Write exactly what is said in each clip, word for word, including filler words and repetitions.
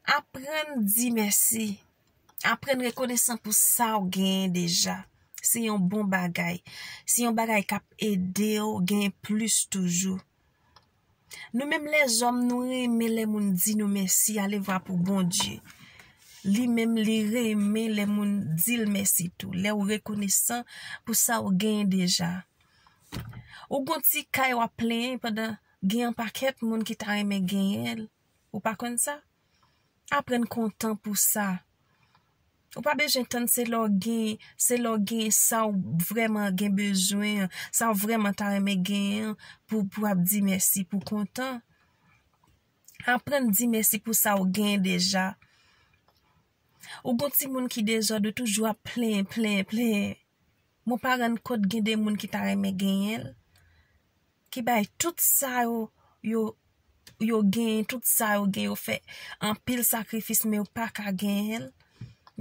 Aprann di mèsi. Aprann rekonesan pou sa w genyen deja. Se yon bon bagay. Se yon bagay k ap ede w genyen plis toujou. Nou menm lèzòm, nou renmen lè moun di nou mèsi, alevwa pou Bondye. Li menm, li renmen lè moun di l mèsi tou. Lè w rekonesan pou sa w genyen deja. Ou gon ti kay w ap plenyen pandan gen yon pakèt moun ki ta renmen genyen l. Ou pa konn sa? Aprann kontan pou sa. Ou pa bezwen tann se lè w gen, se lè w gen sa w vrèman gen bezwen, sa w vrèman ta renmen genyen pou, pou ap di mèsi, pou kontan. Aprann di mèsi pou sa w gen deja. Ou gon timoun ki dezòd, ou toujou ap plenyen, plenyen, plenyen. Mwen pa rann kont gen de moun ki ta renmen genyen l, ki bay tout sa yo, yo, yo genyen, tout sa yo gen, yo fè anpil sakrifis, men yo pa ka genyen l.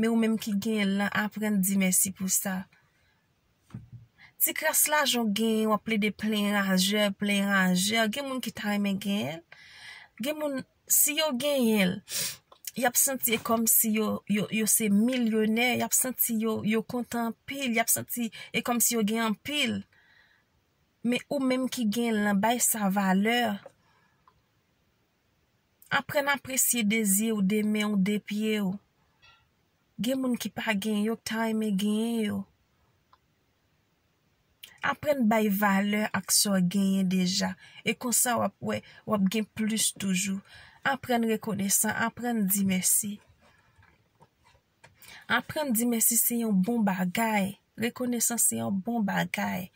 Men ou menm ki genyen l lan, aprann di mèsi pou sa. Ti kras lajan w genyen, w ap plede plenyen rajè, plenyen rajè. Gen moun ki ta renmen genyen l. Gen moun, si yo genyen l, y ap santi e kòmsi yo, yo, yo se milyonè, y ap santi yo, yo kontan anpil, y ap santi e kòmsi yo gen anpil. Men ou menm ki genyen l lan, bay sa valè. Aprann apresye de zye w, de men w, de pye w. Gen moun ki pa genyen yo, ki ta renmen genyen yo. Aprann bay valè ak sa w genyen deja. E konsa w ap wè, w ap gen plis toujou. Aprann rekonesan, aprann di mèsi. Aprann di mèsi se yon bon bagay. Rekonesans se yon bon bagay.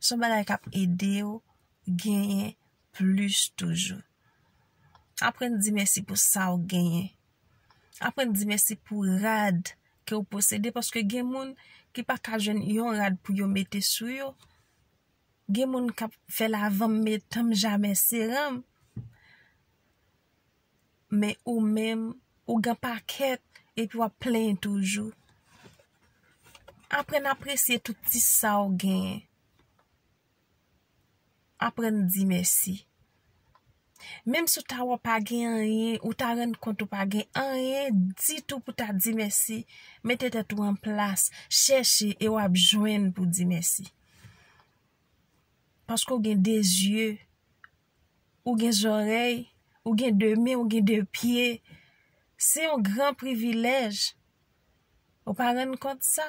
Se yon bagay k ap ede w genyen plis toujou. Aprann di mèsi pou sa w genyen. Aprann di mèsi pou rad ke w posede, paske gen moun ki pa ka jwenn yon rad pou yo mete sou yo. Gen moun k ap fè lavanm metanm jamè seranm. Men ou menm, ou gen pakèt, epi w ap plenyen toujou. Aprann apresye tout ti sa w genyen. Aprann di mèsi. Menm si w ta wè w pa gen anyen, ou ta rann kont ou pa gen anyen ditou pou ta di mèsi, mete tèt ou an plas, chèche e w ap jwenn pou di mèsi. Paske w gen de zye, ou gen zòrèy, ou gen de men, ou gen de pye. Se yon gran privilèj. Ou pa rann kont sa?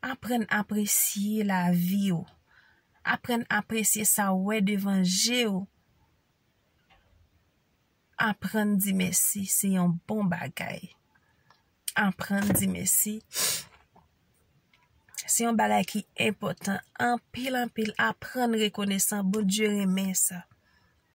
Aprann apresye lavi w. Aprann apresye sa w wè devan je w. Aprann di mèsi, se yon bon bagay. Aprann di mèsi. Se yon bagay ki enpòtan anpil, anpil. Aprann rekonesan. Bondye renmen sa.